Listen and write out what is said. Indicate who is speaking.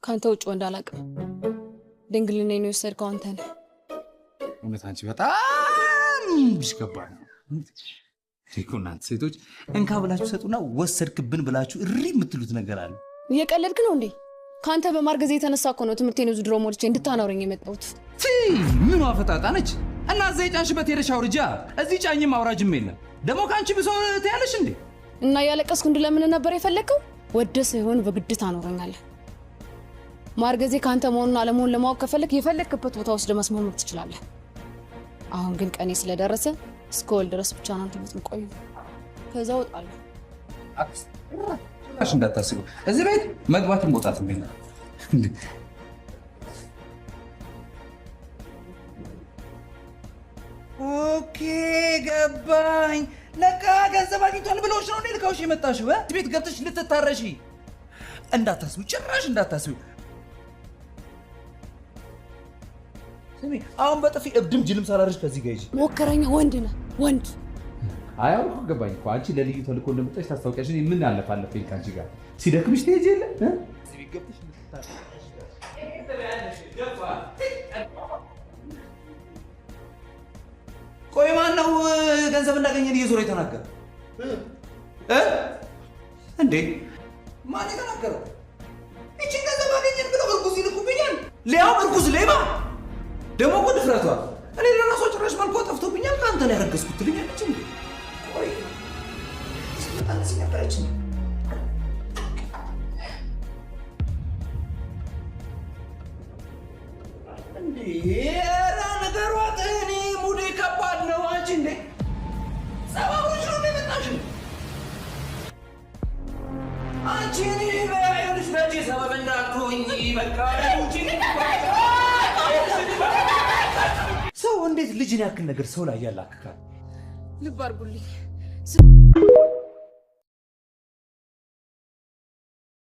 Speaker 1: ከአንተ ውጭ ወንድ አላውቅም። ድንግልናዬን የወሰድከው አንተ ነህ።
Speaker 2: እውነት አንቺ በጣም ከባድ ነው እኮ። እናንተ ሴቶች እንካ ብላችሁ ሰጡና ወሰድክብን ብላችሁ እሪ የምትሉት ነገር አለ።
Speaker 1: እየቀለድክ ነው እንዴ? ከአንተ በማርገዜ የተነሳ እኮ ነው ትምህርቴን ብዙ ድሮ ሞልቼ እንድታኖረኝ የመጣሁት።
Speaker 2: ምኗ ፈጣጣ ነች? እና እዛ የጫንሽበት ሄደሽ አውርጃ። እዚህ ጫኝም አውራጅም የለም። ደግሞ ከአንቺ ብሶ ትያለሽ እንዴ?
Speaker 1: እና እያለቀስኩ እንድለምን ነበር የፈለግከው? ወደ ሳይሆን በግድ ታኖረኛለህ። ማርገዜ ከአንተ መሆኑን አለመሆኑን ለማወቅ ከፈለግ የፈለግክበት ቦታ ወስደህ መስመርመር ትችላለህ። አሁን ግን ቀኔ ስለደረሰ እስከ ወልድ ድረስ ብቻ ነው አንተ ቤት የምቆየው። ከዛ እወጣለሁ።
Speaker 2: ጭራሽ እንዳታስቢው፣ እዚህ ቤት መግባትም መውጣትም የለም። Okay ገባኝ። ለካ ገንዘብ አግኝቷል ብለውሽ ነው እንዴ ልካውሽ የመጣሽው? ቤት ገብተሽ ልትታረሺ? እንዳታስቢው፣ ጭራሽ እንዳታስቢው። ስሚ፣ አሁን በጥፊ እብድም ጅልም ሳላርሽ ከዚህ ጋር ሂጂ።
Speaker 1: ሞከረኛ ወንድ ነህ ወንድ።
Speaker 2: አይ አሁን እኮ ገባኝ እኮ አንቺ ለልዩ ተልእኮ እንደመጣሽ ታስታውቂያለሽ። እኔ ምን አለፋለፈኝ ከአንቺ ጋር ሲደክምሽ ትሄጂ የለ እዚህ ቤት ገብተሽ ልትታረሺ። ቆይ ማን ነው ገንዘብ እንዳገኘን እየዞረ የተናገረ? እንዴ ማን የተናገረው? ይቺን ገንዘብ አገኘን ብለው እርጉዝ ይልኩብኛል። ሊያውም እርጉዝ ሌባ። ደግሞ እኮ ድፍረቷ እኔ ለራሷ ጭራሽ መልኳ ጠፍቶብኛል ከአንተ ነው ያረገዝኩት ትልኛለች እንዴ? ቆይ ስትመጣ እዚህ ነበረች እንዴ? እንዴ ኧረ ንገሯት። እኔ ሙዴ ከባድ ነው። አንቺ እንዴ ጸባውሽ ነው የመጣሽው? አንቺ እኔ ይኸውልሽ በእጄ ሰበብ እንዳትሆኚ በቃ ውጪ። ሰው እንዴት ልጅን ያክል ነገር ሰው ላይ ያላክካል?
Speaker 1: ልብ አድርጉልኝ።